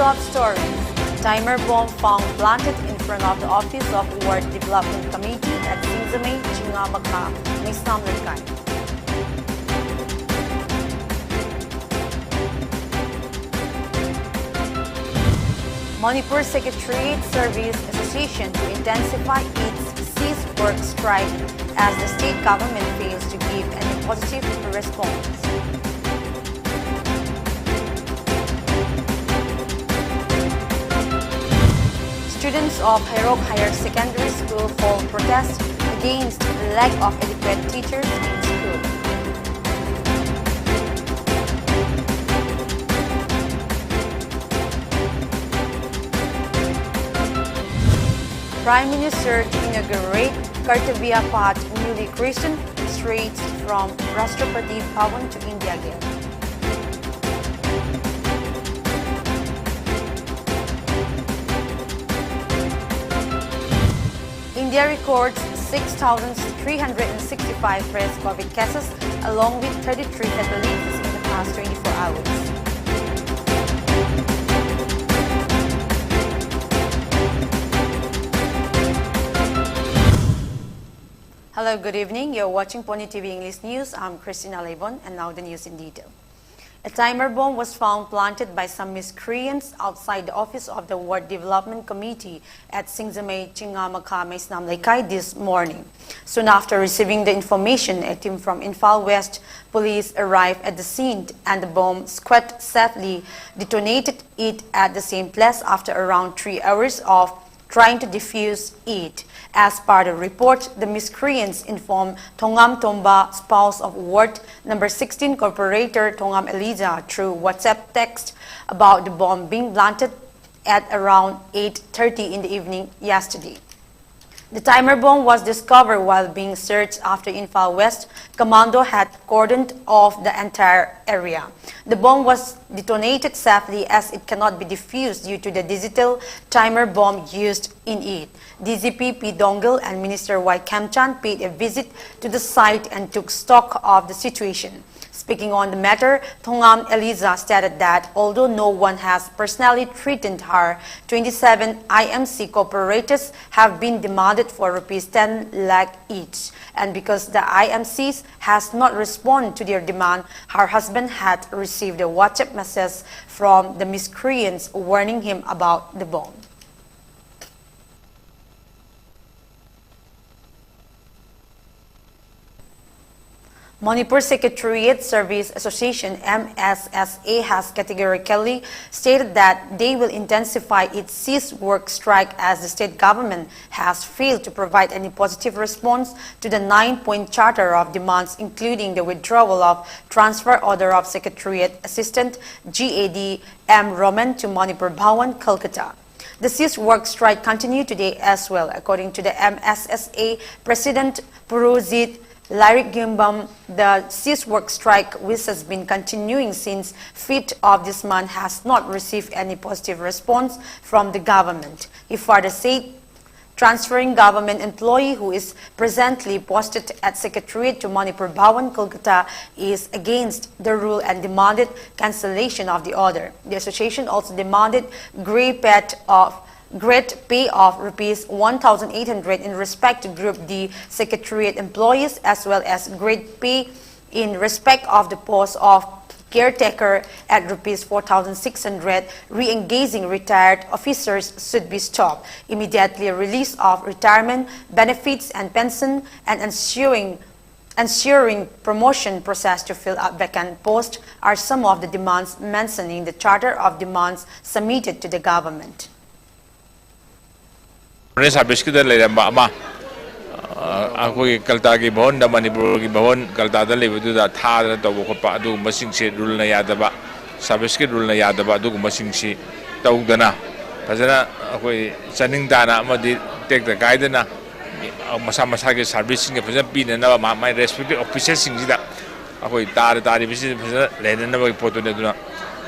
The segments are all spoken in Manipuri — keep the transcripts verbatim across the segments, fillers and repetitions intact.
Top stories. Timer bomb found planted in front of the office of Ward Development Committee at Singjamei Chingamakha, Meisnam Leikai. Manipur Secretariat Service Association to intensify its cease work strike as the state government fails to give any positive response. Students of Hairok Higher Secondary School hold protest against lack of adequate teachers in school. Prime Minister to inaugurate Kartavya Path newly christened streets from Rashtrapati Bhavan to India Gate. India records six thousand three hundred sixty-five fresh COVID cases, along with thirty-three fatalities in the past twenty-four hours. Hello, good evening. You're watching Pony T V English News. I'm Christina Lebon, and now the news in detail. A timer bomb was found planted by some miscreants outside the office of the Ward Development Committee at Singjamei Chingamakha, Meisnam Leikai this morning. Soon after receiving the information, a team from Imphal West Police arrived at the scene and the bomb squad safely detonated it at the same place after around three hours of trying to defuse it. As per the report, the miscreants informed Thongam Tomba, spouse of Ward number sixteen corporator Thongam Elijah, through WhatsApp text about the bomb being planted at around eight thirty in the evening yesterday. The timer bomb was discovered while being searched after Imphal West Commando had cordoned off the entire area. The bomb was detonated safely as it cannot be defused due to the digital timer bomb used in it. D G P P Dongel and Minister Y Khemchand paid a visit to the site and took stock of the situation. Speaking on the matter, Thongam Eliza stated that although no one has personally threatened her, twenty-seven I M C cooperators have been demanded for rupees ten lakh each, and because the I M Cs has not responded to their demand, her husband had received a WhatsApp message from the miscreants warning him about the bomb. Manipur Secretariat Service Association, M S S A, has categorically stated that they will intensify its cease work strike as the state government has failed to provide any positive response to the nine-point charter of demands, including the withdrawal of transfer order of Secretariat Assistant G A D M Roman to Manipur Bhawan, Kolkata. The cease work strike continued today as well. According to the M S S A President Purojit Lairikgimbam, the cease work strike, which has been continuing since fifth of this month, has not received any positive response from the government. He further said, transferring government employee who is presently posted at Secretariat to Manipur Bhawan, Kolkata, is against the rule and demanded cancellation of the order. The association also demanded grade pay of grade pay of rupees one thousand eight hundred in respect to Group D Secretariat employees, as well as grade pay in respect of the post of caretaker at rupees four thousand six hundred. Re-engaging retired officers should be stopped. Immediately release of retirement benefits and pension and ensuing ensuring promotion process to fill up vacant posts are some of the demands mentioned in the charter of demands submitted to the government. Foreign ꯁꯥꯔꯚꯤꯁꯀꯤꯗ ꯂꯩꯔꯝꯕ ꯑꯃ, ꯑ, ꯑꯩꯈꯣꯏꯒꯤ ꯀꯜꯇꯥꯒꯤ ꯚꯋꯟꯗ, ꯃꯅꯤꯄꯨꯔꯒꯤ ꯚꯋꯟ ꯀꯜꯇꯥꯗ ꯂꯩꯕꯗꯨꯗ ꯊꯥꯗꯅ ꯇꯧꯕ ꯈꯣꯠꯄ ꯑꯗꯨꯒꯨꯝꯕꯁꯤꯡꯁꯦ ꯔꯨꯜꯅ ꯌꯥꯗꯕ, ꯁꯥꯔꯚꯤꯁꯀꯤ ꯔꯨꯜꯅ ꯌꯥꯗꯕ ꯑꯗꯨꯒꯨꯝꯕꯁꯤꯡꯁꯤ ꯇꯧꯗꯅ, ꯐꯖꯅ ꯑꯩꯈꯣꯏ ꯆꯥꯅꯤꯡ ꯇꯥꯅ ꯑꯃꯗꯤ ꯇꯦꯛꯇ ꯀꯥꯏꯗꯅ ꯃꯁꯥ ꯃꯁꯥꯒꯤ ꯁꯥꯔꯚꯤꯁꯁꯤꯡꯁꯦ ꯐꯖꯅ ꯄꯤꯅꯅꯕ, ꯃꯥ ꯃꯥꯒꯤ ꯔꯦꯁꯄꯦꯛꯇꯤꯞ ꯑꯣꯐꯤꯁꯔꯁꯤꯡꯁꯤꯗ ꯑꯩꯈꯣꯏ ꯇꯥꯔ ꯇꯥꯔꯤꯕꯁꯤ ꯐꯖꯅ ꯂꯩꯅꯅꯕꯒꯤ ꯄꯣꯠꯇꯨꯅꯤ꯫ ꯑꯗꯨꯅ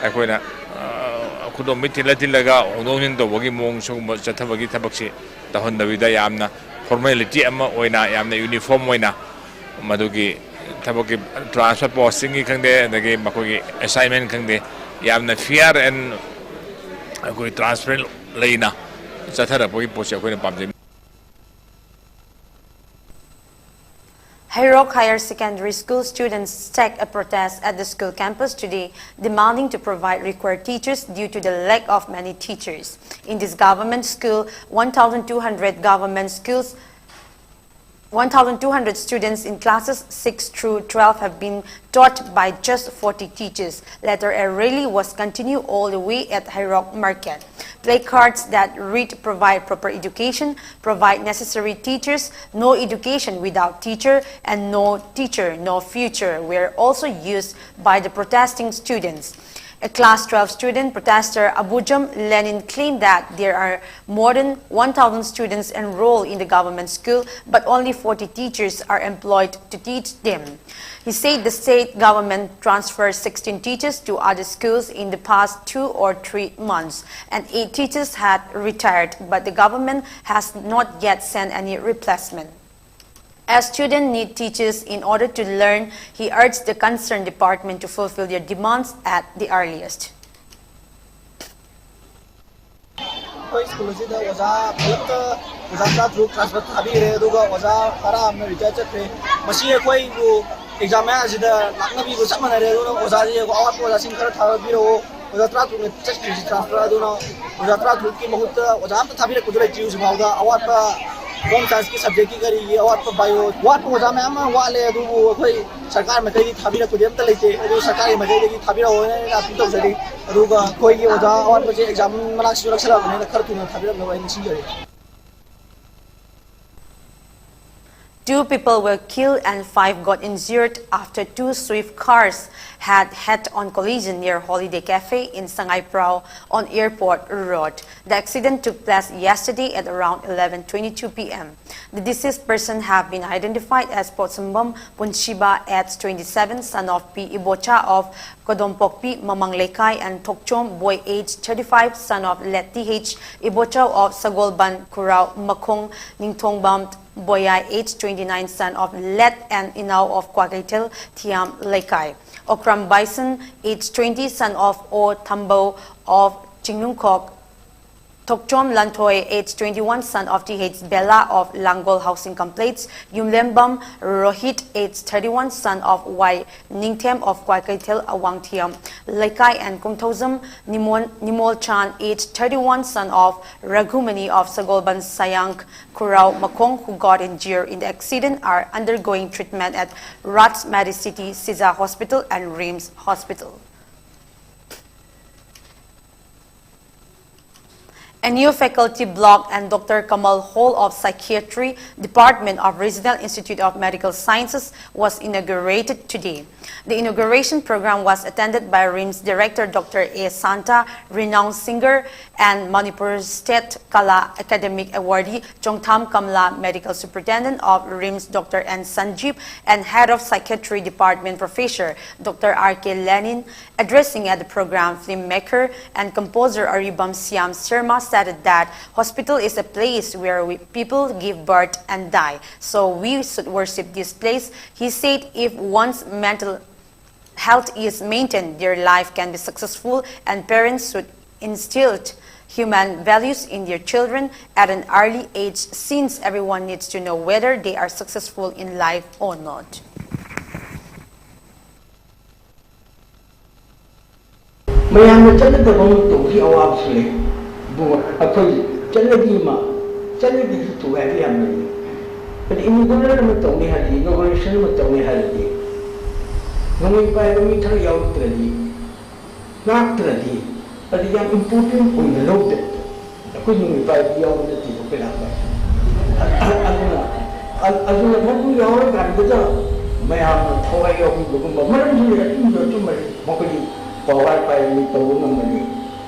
ꯑꯩꯈꯣꯏꯅ, ꯑ, ꯈꯨꯗꯣꯝꯕꯤ ꯊꯤꯜꯂ ꯊꯤꯜꯂꯒ ꯍꯣꯡꯗꯣꯛ ꯍꯣꯡꯖꯤꯟ ꯇꯧꯕꯒꯤ ꯃꯑꯣꯡ, ꯁꯤꯒꯨꯝꯕ ꯆꯠꯊꯕꯒꯤ ꯊꯕꯛꯁꯤ ꯇꯧꯍꯟꯗꯕꯤꯗ, ꯌꯥꯝꯅ ꯐꯣꯔꯃꯦꯂꯤꯇꯤ ꯑꯃ ꯑꯣꯏꯅ, ꯌꯥꯝꯅ ꯌꯨꯅꯤꯐꯣꯔꯝ ꯑꯣꯏꯅ ꯃꯗꯨꯒꯤ ꯊꯕꯛꯀꯤ transfer postingꯒꯤ ꯈꯪꯗꯦ, ꯑꯗꯒꯤ ꯃꯈꯣꯏꯒꯤ assignment ꯈꯪꯗꯦ, ꯌꯥꯝꯅ fair and ꯑꯩꯈꯣꯏ transparent ꯂꯩꯅ ꯆꯠꯊꯔꯛꯄꯒꯤ ꯄꯣꯠꯁꯦ ꯑꯩꯈꯣꯏꯅ ꯄꯥꯝꯖꯩ꯫ Hairok Higher Secondary School students staged a protest at the school campus today, demanding to provide required teachers due to the lack of many teachers. In this government school, one thousand two hundred government schools, one thousand two hundred students in classes six through twelve have been taught by just forty teachers. Later, a rally was continued all the way at Hairok Market. Placards that read, "Provide proper education, provide necessary teachers, no education without teacher, and no teacher, no future," were also used by the protesting students. A class twelve student protester, Abujam Lenin, claimed that there are more than one thousand students enrolled in the government school, but only forty teachers are employed to teach them. He said the state government transferred sixteen teachers to other schools in the past two or three months, and eight teachers had retired, but the government has not yet sent any replacement. As students need teachers in order to learn, he urged the concerned department to fulfill their demands at the earliest. ꯑꯩꯈꯣꯏ ꯁ꯭ꯀꯨꯜ ꯑꯁꯤꯗ ꯑꯣꯖꯥ ꯄꯨꯂꯞꯇ ꯑꯣꯖꯥ ꯇꯔꯥꯇꯔꯨꯛ transfer ꯊꯥꯕꯤꯈ꯭ꯔꯦ, ꯑꯗꯨꯒ ꯑꯣꯖꯥ ꯇꯔꯥ ꯑꯃꯅ retire ꯆꯠꯈ꯭ꯔꯦ꯫ ꯃꯁꯤ ꯑꯩꯈꯣꯏꯕꯨ exam ꯃꯌꯥꯁꯤꯗ ꯂꯥꯛꯅꯕꯤꯕ ꯆꯞ ꯃꯥꯟꯅꯔꯦ꯫ ꯑꯗꯨꯅ ꯑꯣꯖꯥꯁꯤ ꯑꯋꯥꯠꯄ ꯑꯣꯖꯥꯁꯤꯡ ꯈꯔ ꯊꯥꯕꯤꯔꯛꯑꯣ꯫ ꯑꯣꯖꯥ ꯇꯔꯥꯇꯔꯨꯛꯅ ꯆꯠꯈ꯭ꯔꯤꯁꯤ transfer, ꯑꯗꯨꯅ ꯑꯣꯖꯥ ꯇꯔꯥꯇꯔꯨꯛꯀꯤ ꯃꯍꯨꯠꯇ ꯑꯣꯖꯥ ꯑꯝꯇ ꯊꯥꯕꯤꯔꯛꯄꯗꯨ ꯂꯩꯇ꯭ꯔꯤ ꯍꯧꯖꯤꯛꯐꯥꯎꯗ꯫ ꯑꯋꯥꯠꯄ home scienceꯀꯤ subjectꯀꯤ ꯀꯔꯤꯒꯤ ꯑꯋꯥꯠꯄ bio ꯋꯥꯠꯄ ꯑꯣꯖꯥ ꯃꯌꯥꯝ ꯑꯃ ꯋꯥꯠꯂꯦ, ꯑꯗꯨꯕꯨ ꯑꯩꯈꯣꯏ ꯁꯔꯀꯥꯔ ꯃꯥꯏꯀꯩꯗꯒꯤ ꯊꯥꯕꯤꯔꯛꯄꯗꯤ ꯑꯝꯇ ꯂꯩꯇꯦ꯫ ꯑꯗꯨ ꯁꯔꯀꯥꯔꯒꯤ ꯃꯥꯏꯀꯩꯗꯒꯤ ꯊꯥꯕꯤꯔꯛꯑꯣꯅ ꯑꯩꯅ appeal ꯇꯧꯖꯔꯤ꯫ ꯑꯗꯨꯒ ꯑꯩꯈꯣꯏꯒꯤ ꯑꯣꯖꯥ ꯑꯋꯥꯠꯄꯁꯦ exam ꯃꯅꯥꯛꯁꯨ ꯅꯛꯁꯜꯂꯛꯑꯕꯅꯤꯅ ꯈꯔ ꯊꯨꯅ ꯊꯥꯕꯤꯔꯛꯅꯕ ꯑꯩ ꯅꯤꯡꯁꯤꯡꯖꯔꯤ꯫ Two people were killed and five got injured after two Swift cars had head-on collision near Holiday Cafe in Sangaiprao on Airport Road. The accident took place yesterday at around eleven twenty-two p m. The deceased person have been identified as Potsambam Punshiba, aged twenty-seven, son of Pi Ibocha of Kodompokpi Mamang Lekai, and Thokchom Boy, aged thirty-five, son of Let T H Ibocha of Sagolban Kurao Makhong Ningthongbam Boya, age twenty-nine, son of Let and Inao of Kwakaithel Thiam Leikai. Okram Bison, age twenty, son of O Thambou of Chinglungkhok. Thokchom Lanthoi, age twenty-one, son of T H Bella of Langol Housing Complex. Yumlembam Rohit, age thirty-one, son of Y Ningthem of Kwakaithel Awangthiam Leikai, and Kumthouzam Nimon, Nimol Chan, age thirty-one, son of Raghumani of Sagolban Sayang Kurau Makong, who got injured in the accident, are undergoing treatment at Raj Medicity, Siza Hospital, and RIMS Hospital. A new faculty block and Doctor Kamal Hall of Psychiatry Department of Regional Institute of Medical Sciences was inaugurated today. The inauguration program was attended by RIMS Director Doctor A Santa, renowned singer, and Manipur State Kala Academic Awardee Chongtham Kamla, Medical Superintendent of RIMS Doctor N Sanjeev, and Head of Psychiatry Department Professor Doctor R K Lenin. Addressing at the program, filmmaker and composer Aribam Siam Sharma said that hospital is a place where we, people give birth and die, so we should worship this place. He said if one's mental health is maintained, their life can be successful, and parents should instill human values in their children at an early age, since everyone needs to know whether they are successful in life or not. ꯃꯌꯥꯝꯅ ꯆꯠꯅꯗꯕ ꯑꯃ ꯇꯧꯕꯒꯤ ꯑꯋꯥꯕꯁꯨ ꯂꯩ꯫ ꯑꯗꯨꯒ ꯑꯩꯈꯣꯏ ꯆꯠꯅꯕꯤ ꯑꯃ, ꯆꯠꯅꯕꯤꯁꯨ ꯊꯨꯒꯥꯏꯕ ꯌꯥꯝ ꯂꯩ꯫ ꯑꯗ inaugural ꯑꯃ ꯇꯧꯅꯤ ꯍꯥꯏꯔꯗꯤ, inauguration ꯑꯃ ꯇꯧꯅꯤ ꯍꯥꯏꯔꯗꯤ, ꯅꯣꯡꯃꯩ ꯄꯥꯏꯕ ꯃꯤ ꯈꯔ ꯌꯥꯎꯔꯛꯇ꯭ꯔꯗꯤ, ꯉꯥꯛꯇ꯭ꯔꯗꯤ, ꯑꯗꯨ ꯌꯥꯝ important ꯑꯣꯏꯅ ꯂꯧꯗꯦ꯫ ꯑꯩꯈꯣꯏ ꯅꯣꯡꯃꯩ ꯄꯥꯏꯕꯗꯤ ꯌꯥꯎꯕ ꯅꯠꯇꯦꯕ ꯑꯩꯈꯣꯏ ꯂꯥꯛꯄ꯫ ꯑꯗꯨꯅ, ꯑꯗꯨꯅ ꯃꯗꯨ ꯌꯥꯎꯔꯀꯥꯟꯗꯨꯗ ꯃꯌꯥꯝꯅ ꯊꯋꯥꯏ ꯌꯥꯎꯕꯤꯕꯒꯨꯝꯕ ꯃꯔꯝꯁꯨ ꯂꯩ, ꯑꯆꯨꯝꯕꯁꯨ ꯑꯆꯨꯝꯕꯅꯤ, ꯃꯈꯣꯏꯗꯤ power ꯄꯥꯏꯕꯅꯤ, ꯇꯧꯕ ꯉꯝꯕꯅꯤ꯫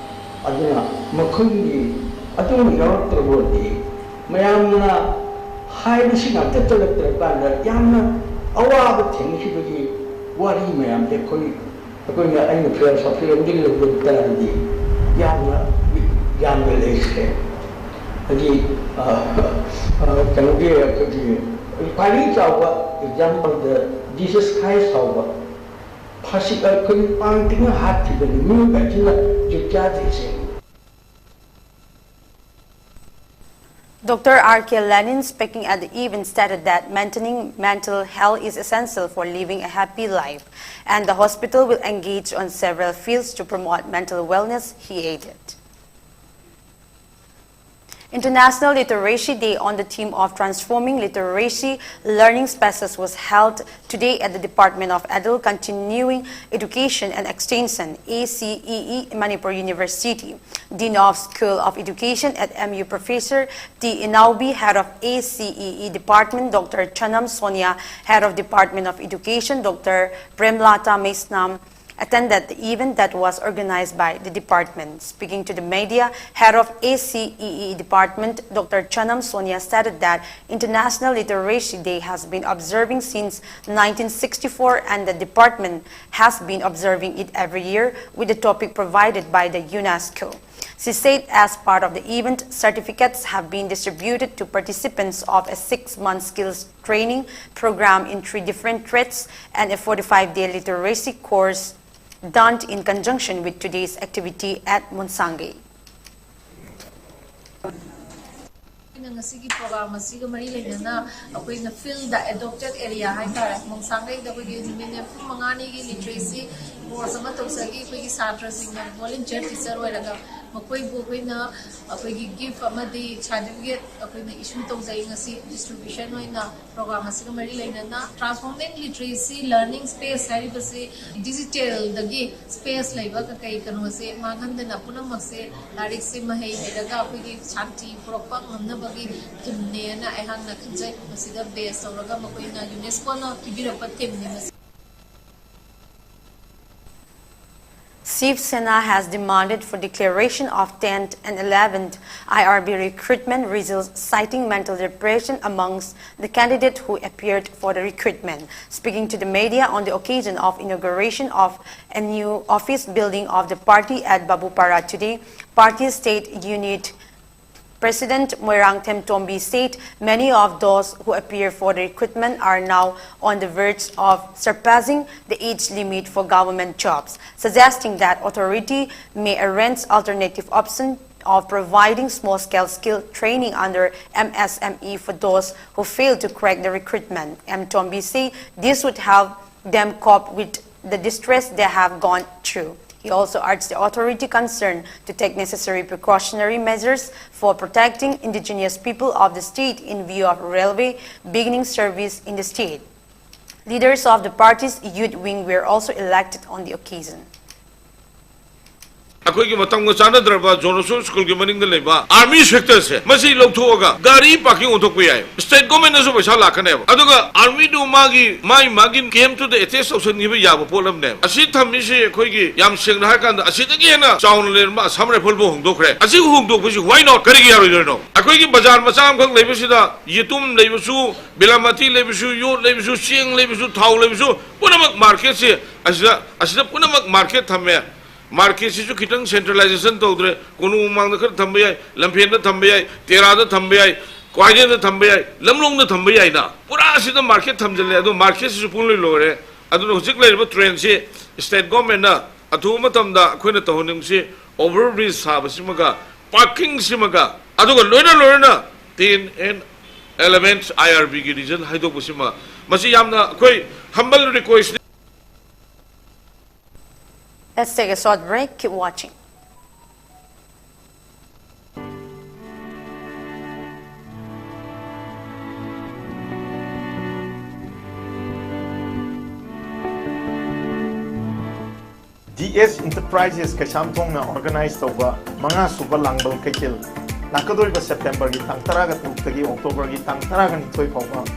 ꯑꯗꯨꯅ ꯃꯈꯣꯏꯒꯤ ꯑꯗꯨꯝꯕ ꯌꯥꯎꯔꯛꯇ꯭ꯔꯕ ꯑꯣꯏꯔꯗꯤ ꯃꯌꯥꯝꯅ ꯍꯥꯏꯕꯁꯤ ꯉꯥꯛꯇ ꯆꯠꯂꯛꯇ꯭ꯔꯀꯥꯟꯗ ꯌꯥꯝꯅ ꯑꯋꯥꯕ ꯊꯦꯡꯅꯈꯤꯕꯒꯤ ꯋꯥꯔꯤ ꯃꯌꯥꯝꯁꯦ ꯑꯩꯈꯣꯏ, ꯑꯩꯈꯣꯏꯅ, ꯑꯩꯅ philosophy ꯂꯣꯝꯗꯒꯤ ꯂꯧꯖꯕ ꯇꯥꯔꯗꯤ ꯌꯥꯝꯅ, ꯌꯥꯝꯅ ꯂꯩꯈ꯭ꯔꯦ꯫ ꯑꯩꯈꯣꯏꯒꯤ ꯀꯩꯅꯣꯒꯤ ꯑꯩꯈꯣꯏꯒꯤ ꯈ꯭ꯋꯥꯏꯗꯒꯤ ꯆꯥꯎꯕ ꯑꯦꯛꯖꯥꯝꯄꯜꯗ ꯖꯤꯁꯁ ꯈ꯭ꯔꯥꯏꯁ ꯐꯥꯎꯕ ꯐꯥꯁꯤ ꯑꯩꯈꯣꯏꯒꯤ ꯄꯥꯡ ꯇꯤꯡꯅ ꯍꯥꯠꯈꯤꯕꯅꯤ ꯃꯤꯑꯣꯏꯕ ꯑꯁꯤꯅ ꯖꯨꯠ ꯆꯥꯗ꯭ꯔꯤꯁꯦ꯫ Doctor R K Lenin, speaking at the event, stated that maintaining mental health is essential for living a happy life, and the hospital will engage on several fields to promote mental wellness, he added. International Literacy Day on the theme of transforming literacy learning spaces was held today at the Department of Adult Continuing Education and Extension, A C E E, Manipur University. Dean of School of Education at M U Professor T Inaubi, Head of A C E E Department Doctor Chanam Sonia, Head of Department of Education Doctor Premlata Mesnam, attended the event that was organized by the department. Speaking to the media, head of A C E E department, Doctor Chanam Sonia, stated that International Literacy Day has been observing since nineteen sixty-four, and the department has been observing it every year with the topic provided by the UNESCO. She said as part of the event, certificates have been distributed to participants of a six-month skills training program in three different trades and a forty-five-day literacy course done in conjunction with today's activity at Monsangay. ꯑꯩꯈꯣꯏꯅ ꯉꯁꯤꯒꯤ ꯄ꯭ꯔꯣꯒ꯭ꯔꯥꯝ ꯑꯁꯤꯒ ꯃꯔꯤ ꯂꯩꯅꯅ ꯑꯩꯈꯣꯏꯅ ꯐꯤꯜꯗ ꯑꯦꯗꯣꯞꯇꯦꯠ ꯑꯦꯔꯤꯌꯥ ꯍꯥꯏꯇꯥꯔꯦ, ꯃꯣꯡꯁꯥꯡꯒꯩꯗ ꯑꯩꯈꯣꯏꯒꯤ ꯅꯨꯃꯤꯠ ꯅꯤꯐꯨ ꯃꯉꯥꯅꯤꯒꯤ ꯂꯤꯇꯔꯦꯁꯤ ꯀꯣꯔꯁ ꯑꯃ ꯇꯧꯖꯈꯤ꯫ ꯑꯩꯈꯣꯏꯒꯤ ꯁꯥꯇ꯭ꯔꯁꯤꯡꯅ ꯚꯣꯂꯨꯟꯇꯤꯌꯔ ꯇꯤꯆꯔ ꯑꯣꯏꯔꯒ ꯃꯈꯣꯏꯕꯨ ꯑꯩꯈꯣꯏꯅ ꯑꯩꯈꯣꯏꯒꯤ ꯒꯤꯐ ꯑꯃꯗꯤ ꯁꯥꯔꯇꯤꯐꯤꯀꯦꯠ ꯑꯩꯈꯣꯏꯅ ꯏꯁꯨ ꯇꯧꯖꯩ ꯉꯁꯤ ꯗꯤꯁꯇ꯭ꯔꯤꯕ꯭ꯌꯨꯁꯟ ꯑꯣꯏꯅ꯫ ꯄ꯭ꯔꯣꯒ꯭ꯔꯥꯝ ꯑꯁꯤꯒ ꯃꯔꯤ ꯂꯩꯅꯅ ꯇ꯭ꯔꯥꯟꯁꯐꯣꯔꯃꯤꯡ ꯂꯤꯇꯔꯦꯁꯤ ꯂꯔꯅꯤꯡ ꯁ꯭ꯄꯦꯁ ꯍꯥꯏꯔꯤꯕꯁꯤ ꯗꯤꯖꯤꯇꯦꯜꯗꯒꯤ ꯁ꯭ꯄꯦꯁ ꯂꯩꯕ ꯀꯩ ꯀꯩꯅꯣꯁꯦ ꯃꯥꯡꯍꯟꯗꯅ ꯄꯨꯝꯅꯃꯛꯁꯦ ꯂꯥꯏꯔꯤꯛꯁꯦ ꯃꯍꯩ ꯍꯩꯔꯒ ꯑꯩꯈꯣꯏꯒꯤ ꯁꯥꯟꯇꯤ ꯄꯨꯔꯛꯄ ꯉꯝꯅꯕꯒꯤ ꯊꯤꯝꯅꯦꯅ ꯑꯩꯍꯥꯛꯅ ꯈꯟꯖꯩ꯫ ꯃꯁꯤꯗ ꯕꯦꯁ ꯇꯧꯔꯒ ꯃꯈꯣꯏꯅ ꯌꯨꯅꯦꯁꯀꯣꯅ ꯄꯤꯕꯤꯔꯛꯄ ꯊꯤꯝꯅꯤ ꯃꯁꯤ꯫ Shiv Sena has demanded for declaration of tenth and eleventh I R B recruitment results, citing mental depression amongst the candidates who appeared for the recruitment. Speaking to the media on the occasion of inauguration of a new office building of the party at Babupara today, party state unit President Moirangthem Tombi said many of those who appear for the recruitment are now on the verge of surpassing the age limit for government jobs, suggesting that authority may arrange alternative option of providing small-scale skill training under M S M E for those who fail to crack the recruitment. M Tombi said this would help them cope with the distress they have gone through. He also urged the authority concerned to take necessary precautionary measures for protecting indigenous people of the state in view of railway beginning service in the state. Leaders of the party's youth wing were also elected on the occasion. ꯑꯩꯈꯣꯏꯒꯤ ꯃꯇꯝꯒ ꯆꯥꯟꯅꯗ꯭ꯔꯕ ꯖꯣꯅꯣꯁꯣ ꯁ꯭ꯀꯨꯜꯒꯤ ꯃꯅꯤꯡꯗ ꯂꯩꯕ ꯑꯥꯔꯃꯤ ꯁꯦꯛꯇꯔꯁꯦ ꯃꯁꯤ ꯂꯧꯊꯣꯛꯑꯒ ꯒꯥꯔꯤ ꯄꯥꯔꯀꯤꯡ ꯑꯣꯟꯊꯣꯛꯄ ꯌꯥꯏ꯫ ꯁ꯭ꯇꯦꯠ ꯒꯣꯔꯃꯦꯟꯅꯁꯨ ꯄꯩꯁꯥ ꯂꯥꯛꯀꯅꯦꯕ꯫ ꯑꯗꯨꯒ ꯑꯥꯔꯃꯤꯗꯨ ꯃꯥꯒꯤ ꯃꯥꯒꯤ ꯃꯥꯒꯤ ꯀꯦꯝꯇꯨꯗ ꯑꯦꯇꯦꯁ ꯇꯧꯁꯟꯈꯤꯕ ꯌꯥꯕ ꯄꯣꯠ ꯑꯃꯅꯦꯕ꯫ ꯑꯁꯤ ꯊꯝꯃꯤꯁꯤ ꯑꯩꯈꯣꯏꯒꯤ ꯌꯥꯝ ꯁꯦꯡꯅ ꯍꯥꯏꯔꯀꯥꯟꯗ ꯑꯁꯤꯗꯒꯤ ꯍꯦꯟꯅ ꯆꯥꯎꯅ ꯂꯩꯔꯝꯕ ꯑꯁꯥꯝ ꯔꯥꯏꯐꯜꯐꯥꯎ ꯍꯣꯡꯗꯣꯛꯈ꯭ꯔꯦ꯫ ꯑꯁꯤ ꯍꯣꯡꯗꯣꯛꯄꯁꯤ why not? ꯀꯔꯤꯒꯤ ꯌꯥꯔꯣꯏꯗꯣꯏꯅꯣ? ꯑꯩꯈꯣꯏꯒꯤ ꯕꯖꯥꯔ ꯃꯆꯥ ꯑꯃꯈꯛ ꯂꯩꯕꯁꯤꯗ ꯌꯦꯇꯨꯝ ꯂꯩꯕꯁꯨ, ꯕꯤꯂꯥꯃꯥꯇꯤ ꯂꯩꯕꯁꯨ, ꯌꯣꯠ ꯂꯩꯕꯁꯨ, ꯆꯦꯡ ꯂꯩꯕꯁꯨ, ꯊꯥꯎ ꯂꯩꯕꯁꯨ ꯄꯨꯝꯅꯃꯛ ꯃꯥꯔꯀꯦꯠꯁꯤ ꯑꯁꯤꯗ ꯑꯁꯤꯗ ꯄꯨꯝꯅꯃꯛ ꯃꯥꯔꯀꯦꯠ ꯊꯝꯃꯦ꯫ ꯃꯥꯔꯀꯦꯠꯁꯤꯁꯨ ꯈꯤꯇꯪ ꯁꯦꯟꯇ꯭ꯔꯦꯂꯥꯏꯖꯦꯁꯟ ꯇꯧꯗ꯭ꯔꯦ꯫ ꯀꯣꯅꯨꯡ ꯃꯃꯥꯡꯗ ꯈꯔ ꯊꯝꯕ ꯌꯥꯏ, ꯂꯝꯐꯦꯟꯗ ꯊꯝꯕ ꯌꯥꯏ, ꯇꯦꯔꯥꯗ ꯊꯝꯕ ꯌꯥꯏ, ꯀ꯭ꯋꯥꯏꯊꯦꯜꯗ ꯊꯝꯕ ꯌꯥꯏ, ꯂꯝꯂꯣꯡꯗ ꯊꯝꯕ ꯌꯥꯏꯅ꯫ ꯄꯨꯔꯥ ꯑꯁꯤꯗ ꯃꯥꯔꯀꯦꯠ ꯊꯝꯖꯤꯜꯂꯦ꯫ ꯑꯗꯣ ꯃꯥꯔꯀꯦꯠꯁꯤꯁꯨ ꯄꯨꯡꯂꯣꯏ ꯂꯣꯏꯔꯦ꯫ ꯑꯗꯨꯅ ꯍꯧꯖꯤꯛ ꯂꯩꯔꯤꯕ ꯇ꯭ꯔꯦꯟꯁꯤ ꯁ꯭ꯇꯦꯠ ꯒꯣꯔꯃꯦꯟꯅ ꯑꯊꯨꯕ ꯃꯇꯝꯗ ꯑꯩꯈꯣꯏꯅ ꯇꯧꯍꯟꯅꯤꯡꯕꯁꯤ ꯑꯣꯚꯔ ꯕ꯭ꯔꯤꯖ ꯁꯥꯕꯁꯤꯃꯒ, ꯄꯥꯔꯀꯤꯡꯁꯤꯃꯒ, ꯑꯗꯨꯒ ꯂꯣꯏꯅ ꯂꯣꯏꯅꯅ ten and eleven I R B ꯒꯤ ꯔꯤꯖꯟ ꯍꯥꯏꯗꯣꯛꯄꯁꯤꯃ, ꯃꯁꯤ ꯌꯥꯝꯅ ꯑꯩꯈꯣꯏ humble ꯔꯤꯀ꯭ꯋꯦꯁꯅꯤ꯫ Let's take a short break. Keep watching. D S Enterprises ꯀꯩꯁꯥꯝꯊꯣꯡꯅ ꯑꯣꯔꯒꯅꯥꯏꯖ ꯇꯧꯕ ꯃꯉꯥ ꯁꯨꯕ ꯂꯥꯡꯕꯜ ꯀꯩꯊꯦꯜ ꯂꯥꯛꯀꯗꯧꯔꯤꯕ ꯁꯦꯞꯇꯦꯝꯕꯔꯒꯤ ꯇꯥꯡ ꯇꯔꯥꯒ ꯇꯔꯨꯛꯇꯒꯤ ꯑꯣꯛꯇꯣꯕꯔꯒꯤ ꯇꯥꯡ ꯇꯔꯥꯒ ꯅꯤꯊꯣꯏ ꯐꯥꯎꯕ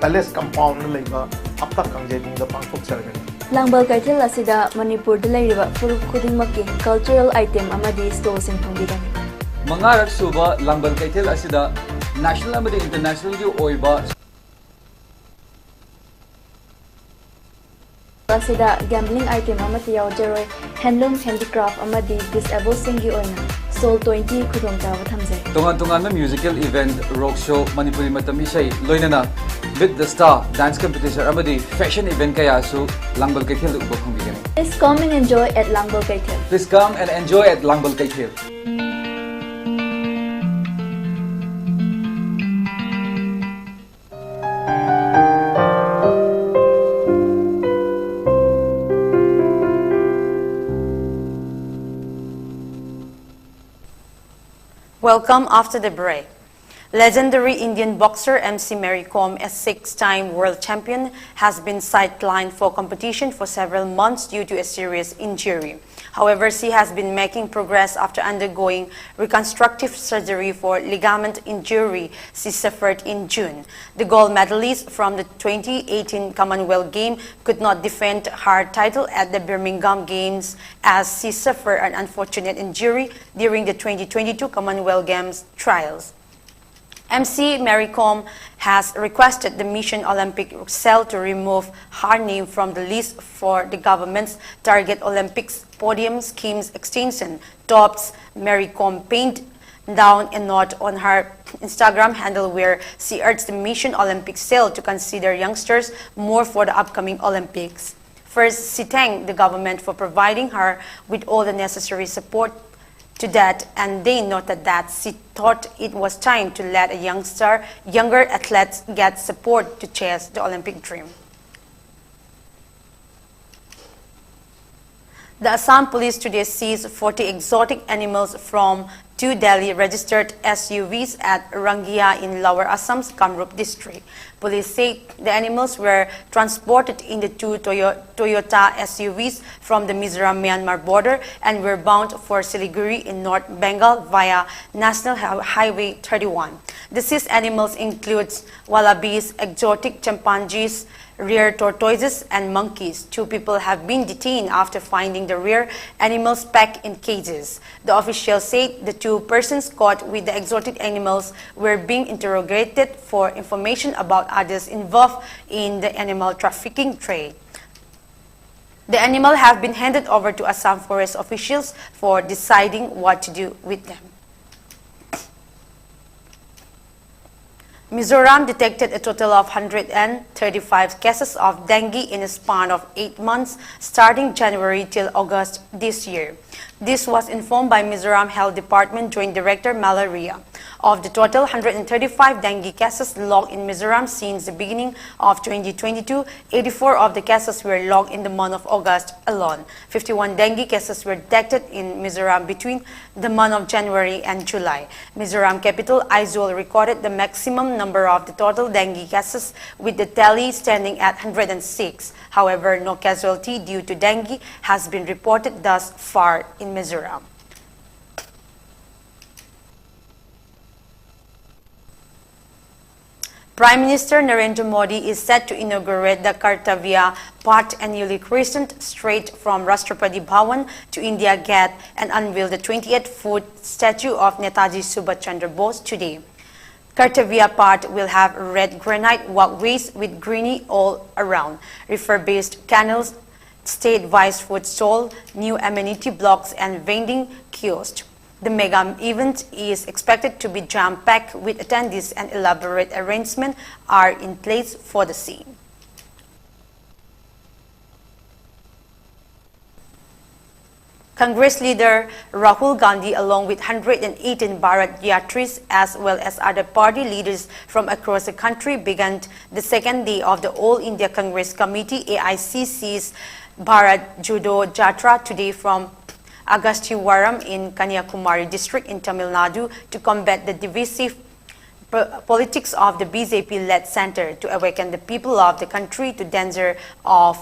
ꯄꯦꯂꯦꯁ ꯀꯝꯄꯥꯎꯟꯗ ꯂꯩꯕ ꯍꯞꯇꯥ ꯀꯥꯡꯖꯩꯕꯨꯡꯗ ꯄꯥꯡꯊꯣꯛꯆꯔꯒꯅꯤ꯫ ꯂꯥꯡꯕꯜ ꯀꯩꯊꯦꯜ ꯑꯁꯤꯗ ꯃꯅꯤꯄꯨꯔꯗ ꯂꯩꯔꯤꯕ ꯐꯨꯔꯨꯞ ꯈꯨꯗꯤꯡꯃꯛꯀꯤ ꯀꯜꯆꯔꯦꯜ ꯑꯥꯏꯇꯦꯝ ꯑꯃꯗꯤ ꯁ꯭ꯇꯣꯜꯁꯤꯡ ꯐꯪꯕꯤꯒꯅꯤ꯫ ꯃꯉꯥꯔꯛ ꯁꯨꯕ ꯂꯥꯡꯕꯜ ꯀꯩꯊꯦꯜ ꯑꯁꯤꯗ ꯅꯦꯁꯅꯦꯜ ꯑꯃꯗꯤ ꯏꯟꯇꯔꯅꯦꯁꯅꯦꯜꯒꯤ ꯑꯣꯏꯕ ꯑꯁꯤꯗ ꯒꯦꯝꯕ꯭ꯂꯤꯡ ꯑꯥꯏꯇꯦꯝ ꯑꯃꯠꯇ ꯌꯥꯎꯖꯔꯣꯏ꯫ ꯍꯦꯟꯂꯨꯝ, ꯍꯦꯟꯗꯤꯀ꯭ꯔꯥꯐ ꯑꯃꯗꯤ ꯗꯤꯁꯑꯦꯕꯜꯁꯤꯡꯒꯤ ꯑꯣꯏꯅ Soul twenty ꯈꯨꯗꯣꯡꯆꯥꯕ ꯊꯝꯖꯩ꯫ ꯇꯣꯉꯥꯟ ꯇꯣꯉꯥꯟꯕ musical event, rock show, Manipuri ꯃꯇꯝ ꯏꯁꯩ, ꯂꯣꯏꯅꯅ Meet the Star dance competition ꯑꯃꯗꯤ fashion event ꯀꯌꯥꯁꯨ ꯂꯥꯡꯕꯜ ꯀꯩꯊꯦꯜꯗ ꯎꯕ ꯐꯪꯕꯤꯒꯅꯤ꯫ Please come and enjoy at ꯂꯥꯡꯕꯜ ꯀꯩꯊꯦꯜ꯫ Please come and enjoy at ꯂꯥꯡꯕꯜ ꯀꯩꯊꯦꯜ꯫ Welcome after the break. Legendary Indian boxer M C Mary Kom, a six-time world champion, has been sidelined for competition for several months due to a serious injury. However, she has been making progress after undergoing reconstructive surgery for ligament injury she suffered in June. The gold medalist from the twenty eighteen Commonwealth Game could not defend her title at the Birmingham Games as she suffered an unfortunate injury during the twenty twenty-two Commonwealth Games trials. M C Mary Kom has requested the Mission Olympic cell to remove her name from the list for the government's Target Olympics podium scheme's extension, tops Mary Kom penned down a note on her Instagram handle where she urged the Mission Olympic cell to consider youngsters more for the upcoming Olympics. First, she thanked the government for providing her with all the necessary support to that, and then noted that she thought it was time to let a youngster, younger athletes get support to chase the Olympic dream. The Assam Police today seized forty exotic animals from two Delhi registered S U Vs at Rangia in Lower Assam's Kamrup district. Police said the animals were transported in the two Toyo- Toyota S U Vs from the Mizoram Myanmar border and were bound for Siliguri in North Bengal via National Hi- Highway thirty-one. The seized animals includes wallabies, exotic chimpanzees, rare tortoises, and monkeys. Two people have been detained after finding the rare animals packed in cages. The official said the two persons caught with the exotic animals were being interrogated for information about others involved in the animal trafficking trade. The animal have been handed over to Assam forest officials for deciding what to do with them. Mizoram detected a total of one hundred thirty-five cases of dengue in a span of eight months, starting January till August this year. This was informed by Mizoram Health Department Joint Director Malaria. Of the total one hundred thirty-five dengue cases logged in Mizoram since the beginning of twenty twenty-two, eighty-four of the cases were logged in the month of August alone. Fifty-one dengue cases were detected in Mizoram between the month of January and July. Mizoram capital Aizawl recorded the maximum number of the total dengue cases, with the tally standing at one hundred six. However, no casualty due to dengue has been reported thus far in Mizoram. Prime Minister Narendra Modi is set to inaugurate the Kartavya Path, a newly christened street from Rashtrapati Bhavan to India Gate, and unveil the twenty-eight foot statue of Netaji Subhash Chandra Bose today. Kartavya Path will have red granite walkways with greenery all around, refurbished canals, state-wise food stall, new amenity blocks and vending kiosks. The mega event is expected to be jam-packed with attendees, and elaborate arrangements are in place for the same. Congress leader Rahul Gandhi, along with one hundred eighteen Bharat Yatris as well as other party leaders from across the country, began the second day of the All India Congress Committee, A I C C's, Bharat Jodo Jatra today from Agasthivaram in Kanyakumari district in Tamil Nadu to combat the divisive po-, politics of the B J P-led centre, to awaken the people of the country to danger of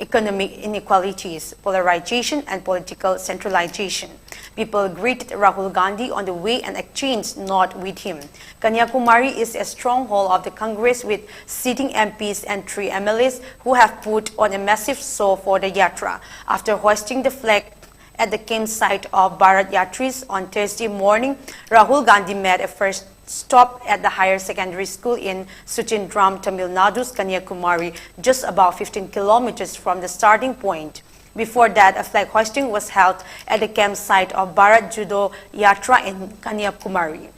economic inequalities, polarization and political centralization. People greeted Rahul Gandhi on the way and exchanged notes with him. Kanyakumari is a stronghold of the Congress, with sitting M Ps and three M L As who have put on a massive show for the Yatra. After hoisting the flag at the campsite of Bharat Yatris on Thursday morning, Rahul Gandhi made a first stopped at the higher secondary school in Suchindram, Tamil Nadu's Kanyakumari, just about fifteen kilometers from the starting point. Before that, a flag hoisting was held at the campsite of Bharat Jodo Yatra in Kanyakumari.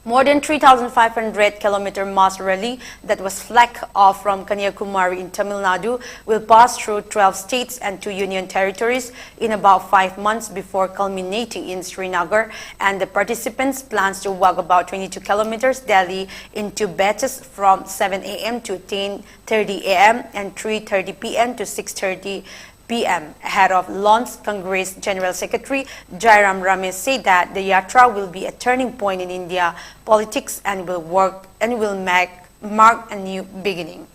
More than three thousand five hundred kilometer mass rally that was flagged off from Kanyakumari in Tamil Nadu will pass through twelve states and two union territories in about five months before culminating in Srinagar, and the participants plans to walk about twenty-two kilometers daily in two batches from seven a m to ten thirty a m and three thirty p m to six thirty p m. Head of Lawns Congress General Secretary Jairam Ramesh said that the Yatra will be a turning point in India politics and will work and will make, mark a new beginning.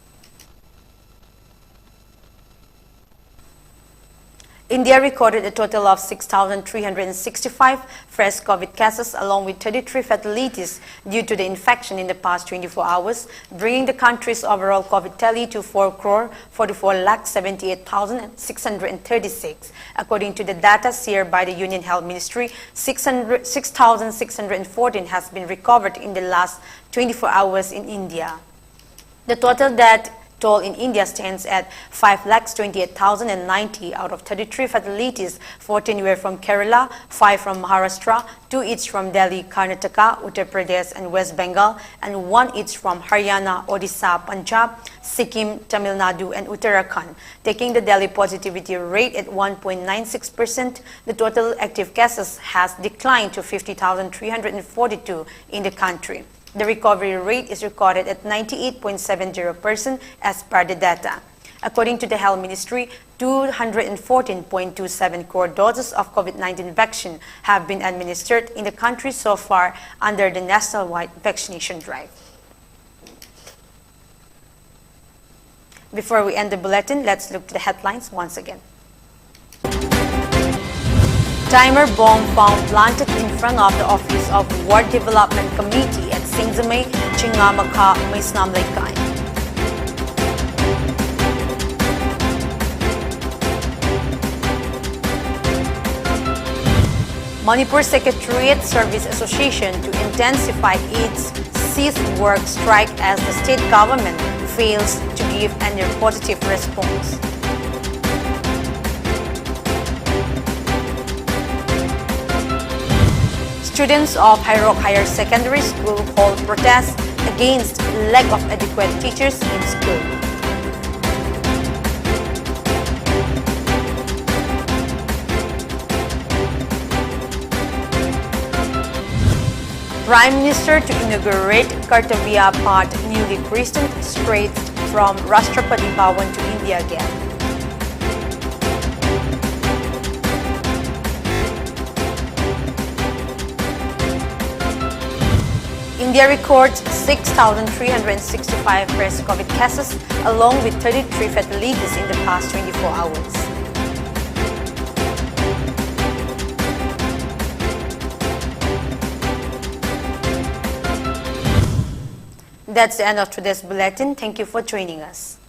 India recorded a total of six thousand three hundred sixty-five fresh COVID cases, along with thirty-three fatalities due to the infection in the past twenty-four hours, bringing the country's overall COVID tally to four crore forty-four lakh seventy-eight thousand six hundred thirty-six. According to the data shared by the Union Health Ministry, six hundred, six thousand six hundred fourteen has been recovered in the last twenty-four hours in India. The total death toll in India stands at five lakhs twenty-eight thousand and ninety. Out of thirty-three fatalities, fourteen were from Kerala, five from Maharashtra, two each from Delhi, Karnataka, Uttar Pradesh, and West Bengal, and one each from Haryana, Odisha, Punjab, Sikkim, Tamil Nadu, and Uttarakhand. Taking the daily positivity rate at one point nine six percent, the total active cases has declined to fifty thousand three hundred forty-two in the country. The recovery rate is recorded at ninety-eight point seven zero percent as per the data. According to the Health Ministry, two hundred fourteen point two seven crore doses of COVID nineteen vaccine have been administered in the country so far under the nationwide vaccination drive. Before we end the bulletin, let's look to the headlines once again. Timer bomb found planted in front of the office of Ward Development Committee at Singjamei, Chingamakha, Meisnam Leikai. Manipur Secretariat Service Association to intensify its cease work strike as the state government fails to give any positive response. Students of Hairok Higher Secondary School hold protest against lack of adequate teachers in school. Prime Minister to inaugurate Kartavya Path newly christened Strait from Rashtrapati Bhawan to India Gate. India records six thousand three hundred sixty-five fresh COVID cases, along with thirty-three fatalities in the past twenty-four hours. That's the end of today's bulletin. Thank you for joining us.